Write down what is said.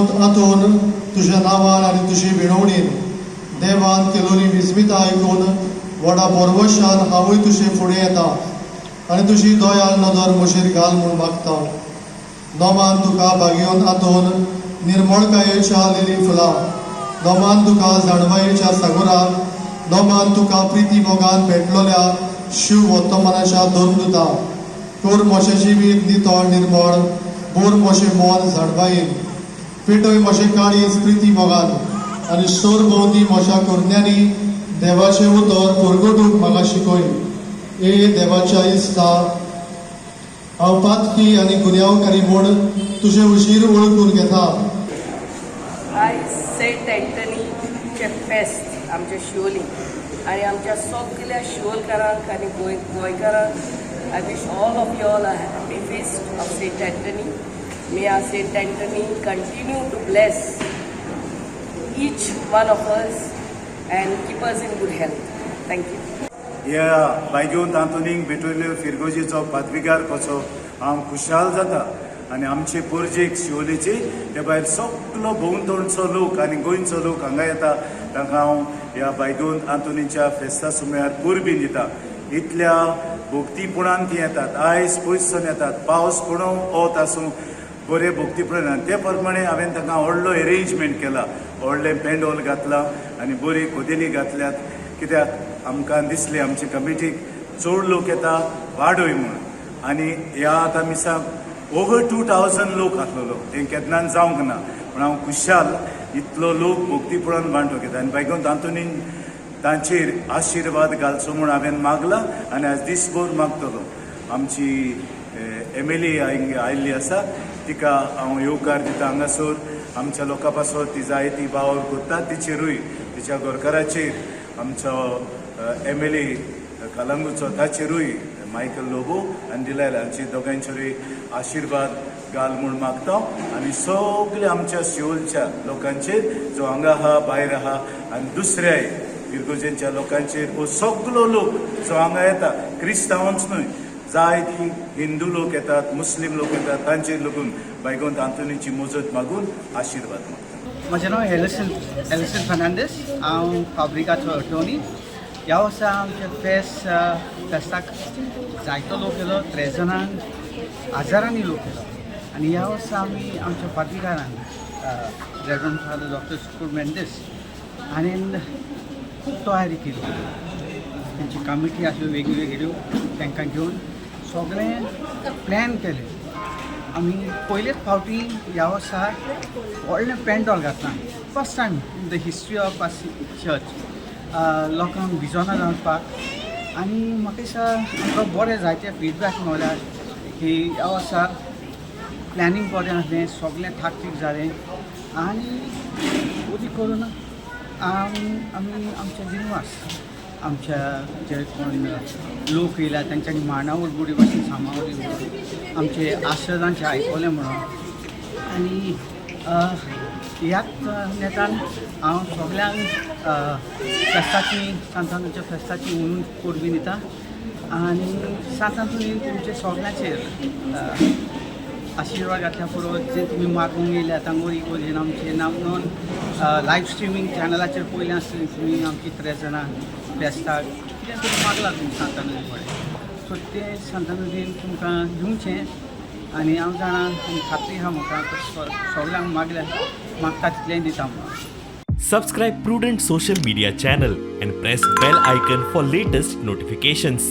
भाग्यवंत आंतोन, तुज्या नांवान आनी तुजी विनवणीन देवान केलोली विस्मिता आयकून व्हडा भरवशान हांवूय तुजे फुडें येता आनी तुजी दयाळ नदर म्हजेर घाल म्हूण मागता. नोमान तुका भाग्यवंत आंतोन, निर्मळकायेच्या लिली फुलां, नोमान तुका जाणवायेच्या सागोरा, नोमान तुका प्रिती मोगान पेटलोल्या शिव वर्तमानाच्या धर्मदुता. कर म्हजें जिवीत नितळ निर्मळ, बोर म्हजें मन जाणवायेन, पेटय म्हजें काळीज प्रिती मोगान आनी सरभोंवती म्हज्या करण्यांनी देवाचें उतर परगटूंक म्हाका शिकय. ए देवाच्या इस्ता, हांव पातकी आनी गुन्यांवकारी म्हूण तुजें उशीर वळखून घेता. आयज सेंट अँटनीचें फेस्त आमच्या शिवोली आनी आमच्या सगल्या शिवोलकारांक आनी गोंयकारांक, I wish all of you all a happy feast of Saint Anthony. May our Saint Anthony continue to bless each one of us and keep us in good health. Thank you. ह्या भाग्यवंत आंतोनीक भेटवल्ल्यो फिरगोजीचो पादविगार कसो हांव खुशाल जाता आनी आमचे पोरजेक शिवोलेची ते भायर सगलो भोंवतणचो लोक आनी गोंयचो लोक हांगा येता, तांकां हांव ह्या भाग्यवंत आंतोनीच्या फेस्ता सुमयार परबीं दिता. इतल्या भक्तीपणान ती येतात, आयज पयससून येतात, पावस पडूं, वत आसूं, बरे भक्तीपणान. ते प्रमाणे हांवें तांकां व्हडलो एरेंजमेंट केला, व्हडलें पेंडोल घातलां आनी बरी कदेली घातल्यात, कित्याक आमकां दिसलें आमचे कमिटीक चड लोक येता, वाडय म्हूण. आनी ह्या आतां मिसाक ओवर 2000 लोक आसलेलो, हें केन्नाच जावंक ना, पूण हांव खुशाल इतलो लोक भक्तीपणान वांटो घेता. आनी भाग्यवंत आंतोनीन तांचेर आशिर्वाद घालचो म्हूण हांवें मागला आनी आज दीसभर मागतलो. आमची एमएलए आयिल्ली आसा, तिका हांव येवकार दिता. हांगासर आमच्या लोकां पासत ती जाय ती वावर करता. तिचेरूय, तिच्या घरकाराचेर, आमचो एमएलए कलंगूटचो, ताचेरूय, मायकल लोबो आनी डिलायल हांचे दोगांचेरूय आशिर्वाद घाल म्हूण मागता. आनी सगल्या आमच्या शिवोलच्या लोकांचेर, जो हांगा आहा, भायर आहा आनी दुसऱ्याय इर्गोजेंच्या लोकांचेर, हो सगलो लोक जो हांगा येता, क्रिस्तांवच न्हय, जाय ती हिंदू लोक येतात, मुस्लीम लोक येतात, तांचेर लागून भाग्यवंत आंतोनीची मजत मागून आशिर्वाद मागता. म्हजें नांव एलिसन, एलिसन फर्नांडीस. हांव फाब्रिकाचो अटोर्नी. ह्या वर्सा आमचें फेस्त, फेस्ताक जायतो लोक येयलो, त्रेजणांक, हजारांनी लोक येयलो. आनी ह्या वर्सा आमी आमच्या पादविगारान, reverend father doctor Sukur Mendes हाणें खूब तयारी केली. तेंची कमिटी आसल्यो वेगळ्यो वेगळ्यो, तांकां घेवन सगळें प्लॅन केलें आमी. पयलेच फावटी ह्या वर्सा व्हडलें पेंडॉल घातलां, first time in the history of our church, लोकांक भिजोना जावपाक. आनी म्हाका दिसता आमकां बरें जायते फिडबॅक मेवल्या की ह्या वर्सा प्लॅनिंग बरें आसलें, सगळें ठाकठीक जालें. आनी अदीक करून आमी आमचे दिनवास आमच्या जे कोण लोक येयल्या तेंच्यांनी मांडावळ बरी भाशेन सांबाळ्ळी म्हणून, आमचे आश्रदांचे आयकलें म्हणून. आनी ह्याच नेटान हांव सगल्यांक फेस्ताची, सांतानूच्या फेस्ताची म्हणून परबीं दिता. आनी सांतांतून तुमचे सगल्यांचेर आशिर्वाद घातल्या पुरो, जे तुमी मागूंक येयल्या तांगोर इगोर्जेन आमचे नाम लायव स्ट्रिमींग चॅनलाचेर पयलें आसतलें तुमी आमची त्रेजणां फेस्ताक कितें तरी मागलां तुमी सांतानुजी कडेन, सो तें सांतानुजीन तुमकां दिवचें. आनी हांव जाणा आनी खात्री आहा म्हाका, सगल्यांक मागल्या, मागता तितलेंय दिता म्हणून. Subscribe Prudent Social Media channel and press bell icon for latest notifications.